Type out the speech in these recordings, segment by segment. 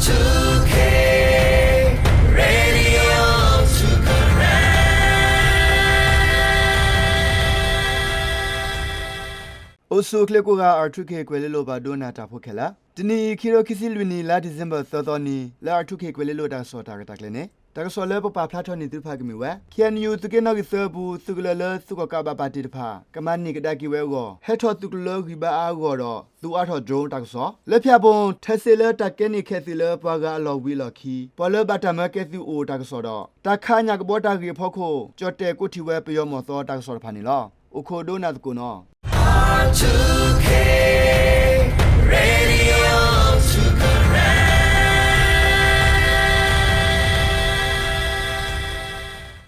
Radio Sagaing. အိၣ်ဆူၣ်အိၣ်ချ့ကိးဂၤ R two K ကွဲၤလ့လိၤ ပှၤဒိကနၣ်တၢ်ဖိခဲလၢာ်, တနံၤအံၤ ခံကထိခံဆံလွံၢ်နံၣ် လါဒံၣ်စ့ဘၢၣ် သၢသီနံၤ လၢ R two K ကွဲၤလ့လိၤတၢ်ကစီၣ်တၢ်ရဲၣ်တၢ်ကျဲၤန့ၣ် တၢ်ကစီၣ်လၢပပာ်ဖျါထီၣ်န့ၢ်သုတဖၣ်ကမ့ၢ်ဝဲ K N U သုးက့နီၣ်ဂံၢ်သၢအပူၤ သုးကလၢၤလၢသုးကီၣ်ကးဘၣ်ပာ်တ့ၢ်တဖၣ် ကမၤန့ၢ်ကဒါက့ၤဝဲအဂီၢ် ဟဲထီၣ်သုးကျိၤလၢဂံၢ်ဘါအါအါဂီၢ်ဂီၢ်ဒီး သူအါထီၣ် drone တၢ်ကစီၣ်, လၢဖၠၣ်ပိၣ် ထၢစ့လၢတၢ်ကဲန့ၢ်ခဲးသုးလၢပှၤဂၤအလီၢ်ဝံၤအလီၢ်ခံ ပှၤလၢဘၣ်တၢ်မၢကဲသုးအိၣ်တၢ်ကစီၣ်ဒီး တၢ်ခးညၣ်ကဘီတၢ်ဂ့ၢ်အဖီခိၣ် ကၠီၣ်တဲၣ်ကိးထံၣ်ဝဲပယီၤမီၢ်သီတၢ်ကစီၣ်တဖၣ်န့ၣ်လီၤ. အိၣ်ခိးဒိကနၣ်သကိးနီၤ.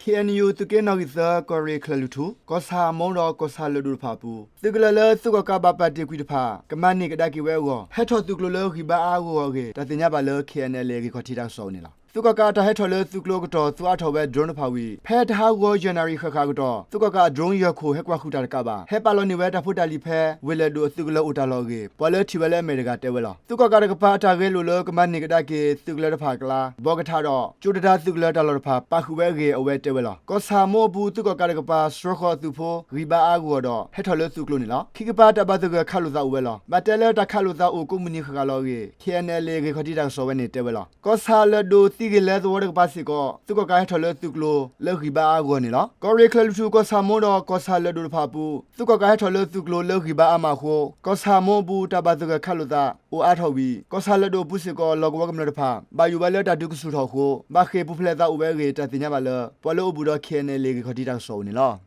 ခ့ၣ်အဲၣ်ယူၣ် သုးက့နီၣ်ဂံၢ်သၢ ကီၢ်ရ့ၣ်ချၢၣ်လွံၢ်ထူၣ် ကီၢ်ဆၣ်မိဒီးကီၢ်ဆၣ်လၢၢ်ဒိၣ်တဖၣ်အပူၤ သုးကလၢၤလၢသုးကီၣ်ကးဘၣ်ပာ်တ့ၢ်ကွံာ်တဖၣ် ကမၤန့ၢ်ကဒါက့ၤဝဲအဂီၢ် ဟဲထီၣ်သုးကျိၤလၢဂံၢ်ဘါအါအါဂီၢ်ဂီၢ်အဂ့ၢ် တၢ်သ့ၣ်ညါဘၣ်လၢ K N L A ဂ့ၢ်ခီၣ်ထံးတၢ်ကစီၣ်အအိၣ်န့ၣ်လီၤ. သုးကီၣ်ကးအတၢ်ဟဲထီၣ်လၢသုးကျိၤအကတီၢ် သူအါထီၣ်ဝဲ drone တဖၣ်ဝံၤ ဖဲတဟးဂီၤယဲၢ်နၣ်ရံၣ်ဃၣ်ဃၣ်အကတီၢ် သုးကီၣ်ကးအ drone ယဲၢ်ခိၣ် ဟဲကွၢ်ဃုာ်တၢ်တကးဘၣ် ဟဲပာ်လီၤန့ၢ်ဝဲတၢ်ဖိတၢ်လံၤဖဲ ဝ့ၢ်လဲၣ်ဒိၣ်အသုးကလၢၤအိၣ်တၢ်လီၢ်အဂ့ၢ် ပှၤလၢထံၣ်ဝဲလၢအမဲာ်တဂၤတဲဝဲလီၤ. သုးကီၣ်ကးတကပၤအတၢ်ဂဲၤလိာ်လၢကမၤန့ၢ်ကဒါက့ၤသုးကလၢၤတဖၣ်အကျါ ဘီကထးဒီး ကၠိတဒါသုးကလၢၤတၢ်လီၢ်တဖၣ် ပာ်ဃုာ်ဝဲအဂ့ၢ်အဝဲတဲဝဲလီၤ. ကီၢ်ဆၣ်မိအပူၤ သုးကီၣ်ကးတကပၤ စှီဃီၤအသုးဖိ ဂံၢ်ဘါအါအါဂီၢ်ဂီၢ်ဒီး ဟဲထီၣ်လၢသုးကျိၤန့ၣ်လီၤ. ခံကပၤတၢ်ဘၣ်သဂၢၢ်ခးလိာ်သးအိၣ်ဝဲလီၤ. ဘၣ်တဲလၢတၢ်ခးလိာ်သးအိၣ်ကိးမုၢ်နံၤဃၣ်ဃၣ်လီၤအဂ့ၢ် K N L A ဂ့ၢ်ခီၣ်ထံးတၢ်ကစီၣ်ဝဲန့ၣ်တဲဝဲလီၤ. ကီၢ်ဆၣ်လၢၢ်ဒိၣ်သံဂ့ၤလဲသဝီတကပၤစ့ၢ်ကီး သုးကီၣ်ကးဟဲထီၣ်လၢသုးကျိၤလၢဂံၢ်ဘါအါအါဂီၢ်ဂီၢ်န့ၣ်လီၤ. ကီၢ်ရ့ၣ်ချၢၣ်လွံၢ်ထူၣ် ကီၢ်ဆၣ်မိဒီးကီၢ်ဆၣ်လၢၢ်ဒိၣ်တဖၣ်အပူၤ သုးကီၣ်ကးဟဲထီၣ်လၢသုးကျိၤလၢဂံၢ်ဘါအါမးအဃိ ကီၢ်ဆၣ်မိအပူၤတၢ်ဘၣ်သဂၢၢ်ခးလိာ်သး အိၣ်အါထီၣ်ဝံၤ ကီၢ်ဆၣ်လၢၢ်ဒိၣ်အပူၤစ့ၢ်ကီး လီၢ်ကဝီၤကမျၢၢ်တဖၣ် ဘၣ်ယိၣ်ဝဲလၢတၢ်ဒုးကဆူၣ်ထီၣ်အဃိ ဘၣ်ဃ့ၢ်ပူၤဖျဲးသးအိၣ်ဝဲအဂ့ၢ် တၢ်သ့ၣ်ညါဘၣ်လၢ ပှၤလၢအိၣ်ဘူးဒီး K N L A ဂ့ၢ်ခီၣ်ထံးတၢ်ကစီၣ်အအိၣ်န့ၣ်လီၤ.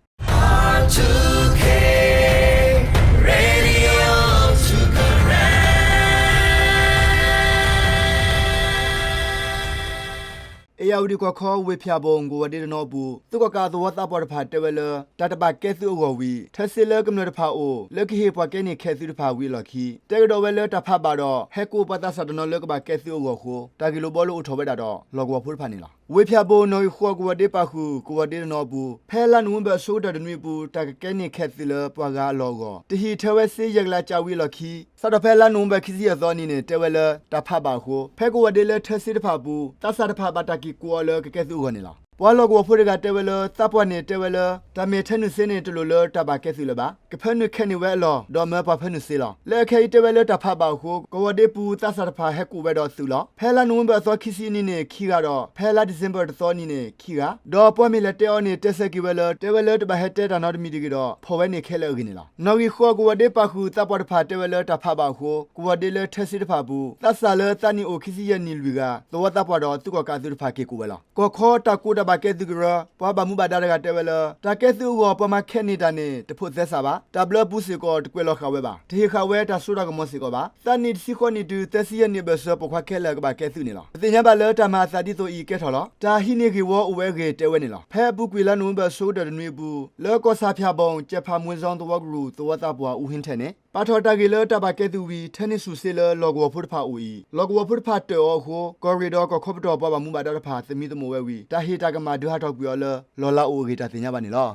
အ့ၣ်ယၣ်ဝတံၣ်ကီၢ်ခီ ဝ့ၢ်ဖၠၣ်ပိၣ် ကဝီၤဒ့တနီၤအပူၤ သုးကီၣ်ကးအသဝီသးပှၢ်တဖၣ်တဲဝဲလၢ တၢ်တဘၣ်ကဲသုးအဂီၢ်ဝံၤ ထၢစ့လၢကမျၢၢ်တဖၣ်အအိၣ် လၢကဟ့ၣ်ပှၤကဲန့ၢ်ခဲးသုးတဖၣ်ဝံၤအလီၢ်ခံ တဲကဒီးဝဲလၢတၢ်ဖးဘၣ်ဒီး ဟဲကိးပှၤသးစၢ်တနီၤလၢကဘၣ်ကဲသုးအဂီၢ်အဃိ တၢ်ဂ့ၢ်လိာ်ဘှီလိာ်အိၣ်ထီၣ်ဝဲဒၣ်ဒီး လီၢ်ကဝီၤဖိတဖၣ်န့ၣ်လီၤ. ဝ့ၢ်ဖၠၣ်ပိၣ် နီၣ်ဂံၢ်ဃိးကဝီၤဒ့ပာ်ဃုာ် ကဝီၤဒ့တနီၤအပူၤ ဖဲလါနိၣ်ဝ့ဘၢၣ်အဆိကတၢၢ်တနွံအပူၤ တၢ်ကကဲန့ၢ်ခဲးသုးလၢပှၤဂၤအလီၢ်အဂီၢ် တဟံၣ်ထၢဝဲစ့ယဲၢ်ကလးကးဝံၤအလီၢ်ခံ စးထီၣ်ဖဲလါနိၣ်ဝ့ဘၢၣ်ခံဆံယဲၢ်သီအနံၤန့ၣ် တဲဝဲလၢတၢ်ဖးဘၣ်အဃိ ဖဲကဝီၤဒ့လၢထၢစ့တဖၣ်အပူၤ သးစၢ်တဖၣ်ဘၣ်တၢ်က့ၤကိးအီၤလၢကကဲသုးအဂီၢ်န့ၣ်လီၤ. ပှၤလီၢ်ကဝီၤဖိတဂၤတဲဝ�လၢ သးပှၢ်န့ၣ်တဲဝဲလၢ တၢ်မ့ၢ်ထၢနုာ်စ့န့ၣ် တလိၣ်လၢတၢ်ဘၣ်ကဲသုးလၢၤဘၣ်. ကဖၢနုာ်ခဲးန့ၢ်ဝဲအလီၢ် ဒီးမၢပှၤဖၢနုာ်စ့လီၤ. လၢအခဲအံၤတဲဝဲလၢတၢ်ဖးဘၣ်အဃိ ကဝီၤဒ့ပူၤသးစၢ်တဖၣ်ဟဲကိးဝဲဒီးသုးလီၤ. ဖဲလါနိၣ်ဝ့ဘၢၣ်အသီခံဆံအနံၤန့ၣ် ခံဂၤဒီး ဖဲလါဒံၣ်စ့ဘၢၣ်တသီအနံၤန့ၣ် ခံဂၤ ဒီးပှၤမ့ၢ်လဲၤတဲအီၤန့ၣ် တဲဆၢက့ၤဝဲလၢ တဲဝဲလၢတဘၣ်ဟဲတဲတၢ်နီတမံၤတဂ့ၤဒီး ဖီၣ်ဝဲန့ၢ်ခဲလၢာ်အဂ့ၢ်န့ၣ်လီၤ. နီၣ်ဂံၢ်ဃိးကဝီၤဒ့ပာ်ဃုာ်သးပှၢ်တဖၣ်တဲဝဲလၢတၢ်ဖးဘၣ်အဃိ ကဝီၤဒ့လၢထၢစ့တဖၣ်အပူၤ သးစၢ်လၢသးနံၣ်အိၣ်ခံဆံယဲၢ်နံၣ်လွံၢ်ဂၤ သဝီသးပှၢ်ဒီးသုးကီၣ်ကးအသုးတဖၣ်က့ၤကိးဝဲလီၤ. ကီၢ်ခီတၢ်ကိးတၢ်ဘၣ်ကဲသုးကရၢ ပှၤဘၣ်မူဘၣ်ဒါတဂၤတဲဝဲလၢ တၢ်ကဲသုးအဂီၢ် ပှၤမၤခဲးန့ၢ်တၢ်န့ၣ် တဖိးသဲစးဘၣ်. တၢ်ဘျၢအပူၤစ့ၢ်ကီးတကွဲးလီၤဃာ်ဝဲဘၣ်. တဟ့ၣ်ဃာ်ဝဲတၢ်စိတၢ်ကမီၤစ့ၢ်ကီးဘၣ်. သးနံၣ်တဆံဃိးနံၣ်တုၤ သၢဆံယဲၢ်နံၣ်အဘၢၣ်စၢၤ ပိာ်ခွါခဲလၢာ်ကဘၣ်ကဲသုးန့ၣ်လီၤ. ပသ့ၣ်ညါဘၣ်လၢတၢ်မၤအသးဒ်သိးအံၤကဲထီၣ်လီၤ. တၢ်ဟံးန့ၢ်ဂ့ၢ်ဝီအိၣ်ဝဲအဂ့ၢ်တဲဝဲန့ၣ်လီၤ. ဖဲအပူၤကွံာ်လါနိၣ်ဝ့ဘၢၣ်အဆိကတၢၢ်တနွံအပူၤ လၢကီၢ်ဆၣ်ဖၠၣ်ပိၣ် ကၠဲးဖးမွ့ဇီသဝီကရူၢ် သဝီသးပှၢ် အူဟ့ထၢၣ်န့ၣ် ပာ်ထီၣ်တၢ်ဂ့ၢ်လၢတၢ်ဘၣ်ကဲသုးဝံၤ ထၢန့ၢ်ဆူၣ်စ့လၢလီၢ်ကဝီၤဖိတဖၣ်အအိၣ်အံၤ လီၢ်ကဝီၤဖိတဖၣ်တၢၢ်အီၤအဃိ ကီၢ်ရ့ၣ်ဒီးကီၢ်ခီပတီၢ်ပှၤဘၣ်မူဘၣ်ဒါတဖၣ် သမံသမိးဝဲဝံၤ တၢ်ဟ့ၣ်တၢ်ကမၣ်ဒုးဟးထီၣ်ကွံာ်အီၤလၢ လီၢ်လၤအိၣ်အဂ့ၢ်တၢ်သ့ၣ်ညါဘၣ်န့ၣ်လီၤ.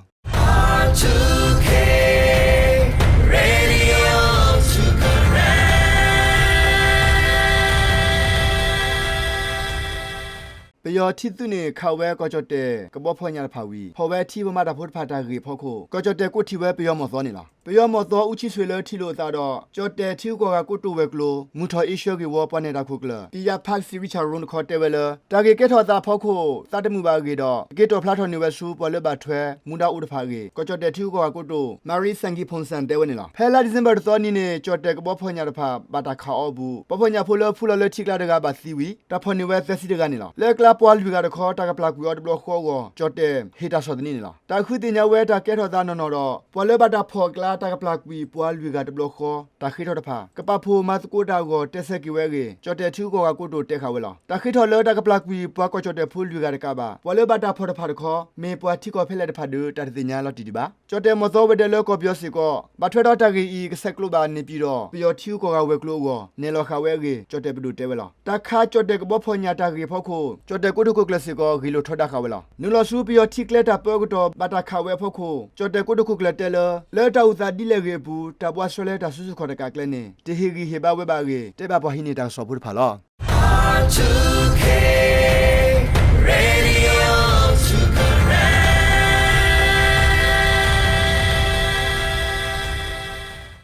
Radio Sagaing. ပယီၤထံသုးန့ၣ် ခးဝဲကီၢ်ကၠီၣ်တဲၣ် ကဘီဖီၣ်ညၣ်တဖၣ်ဝံၤ ဖီၣ်ဝဲထံပှၤမၤတၢ်ဖိတဖၣ်တၢ်ဂ့ၢ်အဖီခိၣ် ကီၢ်ကၠီၣ်တဲၣ်ကိးထံၣ်ဝဲပယီၤမီၢ်သီန့ၣ်လီၤ. ပယီၤမီၢ်သီအူဆံဆွ့ၤလၢထံၣ်လိာ်အသးဒီး ကၠီၣ်တဲၣ်ထံဂုၤကီၢ်ဂၤကိတိာ်ဝဲၤကျိၤ မုၢ်ထီၣ်အ့ရှၢၣ်ဂ့ၢ်ဝီပှၤနဲၣ်တၢ်ခိၣ်ကျၢၢ် ပံယၣ်ဖးစံၣ်ရံၣ်ဆၣ်ရိၣ်တခီတဲဝဲလၢ တၢ်ဂ့ၢ်ကဲထီၣ်အသးအဖီခိၣ် သးတမုာ်ဘၣ်အဂ့ၢ်ဒီး ကက့ၤတီၣ်ဖျါထီၣ်န့ၢ်ဝဲဆူပှၤလၢဘၣ်ထွဲမူဒါအိၣ်တဖၣ်အဂ့ၢ် ကီၢ်ကၠီၣ်တဲၣ်ထံဂုၤကီၢ်ဂၤကိတိာ် Maris Sangiampongsan တဲဝဲန့ၣ်လီၤ. ဖဲလါဒံၣ်စ့ဘၢၣ်တသီအနံၤန့ၣ် ကၠီၣ်တဲၣ်ကဘီဖီၣ်ညၣ်တဖၣ် ဘၣ်တၢ်ခးအီၤအပူၤ ဘီဖီၣ်ညၣ်ဖိလၢဖုလီၤလၢထံကျါတဂၤဘၣ်သံဝံၤ တၢ်ဖီၣ်န့ၢ်ဝဲသၢဆံတဂၤန့ၣ်လီၤ. လၢအကျါပှၤလွံၢ်ဂၤတခီ တၢ်ကပျၢ်ကွံာ်အီၤတဘျီဃီအဂီၢ် ကၠီၣ်တဲၣ်ဟ့ၣ်တၢ်ဆီၣ်သနံးန့ၣ်လီၤ. တၢ်ဃုသ့ၣ်ညါဝဲတၢ်ကဲထီၣ်သးနီၢ်နီၢ်ဒီး ပှၤလၢဘၣ်တၢ်ဖီၣ်အကျါ တၢ်ကပျၢ်ကွံာ်ပှၤလွံၢ်ဂၤတဘျီဃီ တၢ်ဃ့ထီၣ်တဖၣ် ကပာ်ဖှိၣ်မၤသကိးတၢ်အဂီၢ် တဲဆၢက့ၤဝဲအဂ့ၢ် ကၠီၣ်တဲၣ်ထံဂုၤကီၢ်ဂၤကိတိာ်တဲဃာ်ဝဲလီၤ. တၢ်ဃ့ထီၣ်လၢတၢ်ကပျၢ်ကွံာ်ပှၤကီၢ်ကၠီၣ်တဲၣ်ဖိလွံၢ်ဂၤတကးဘၣ် ပှၤလၢဘၣ်တၢ်ဖီၣ်တဖၣ်တခီ မ့ၢ်ပှၤထံကီၢ်ဖဲလဲၣ်တဖၣ်ဒီး တၢ်တသ့ၣ်ညါလီၤတံၢ်ဒံးဘၣ်. ကၠီၣ်တဲၣ်မီၢ်သီဝဲၤဒၢးလၢကီၢ်ပယီၤစ့ၢ်ကီး ဘၣ်ထွဲဒီးတၢ်ဂ့ၢ်အံၤ ကဆဲးကျိးဘၣ်န့ၢ်ပံၤဒီး ပယီၤထံဂုၤကီၢ်ဂၤဝဲၤကျိၤအဂီၢ် နဲၣ်လီၤဃာ်ဝဲအဂ့ၢ် ကၠီၣ်တဲၣ်ပဒိၣ်တဲဝဲလီၤ. တၢ်ခးကၠီၣ်တဲၣ်ကဘီဖီၣ်ညၣ်တၢ်ဂ့ၢ်အဖီခိၣ် ကၠီၣ်တဲၣ် ကိတိာ်ခိၣ်ကျၢၢ်စ့ၢ်ကီး ဂ့ၢ်လိာ်ထီဒါဃာ်ဝဲလီၤ. နုာ်လီၤဆူပယီၤထံကျဲတၢ်ပၢအကတီၢ် ဘၣ်တၢ်ခးဝဲအဖီခိၣ် ကၠီၣ်တဲၣ်ကိတိာ်ခိၣ်ကျၢၢ်တဲလၢ လၢတၢ်အိၣ်သးဒ်လဲၣ်ဂ့ၢ်အပူၤ တၢ်ဘှါဆှဲလၢတၢ်စုဆူၣ်ခီၣ်တကးကျဲန့ၣ် တဟ့ၣ်ဂံၢ်ဟ့ၣ်ဘါဝဲဘၣ်အဂ့ၢ် တဲဘၣ်ပှၤဟံးန့ၢ်တၢ်ကစီၣ်ဖိတဖၣ်လီၤ.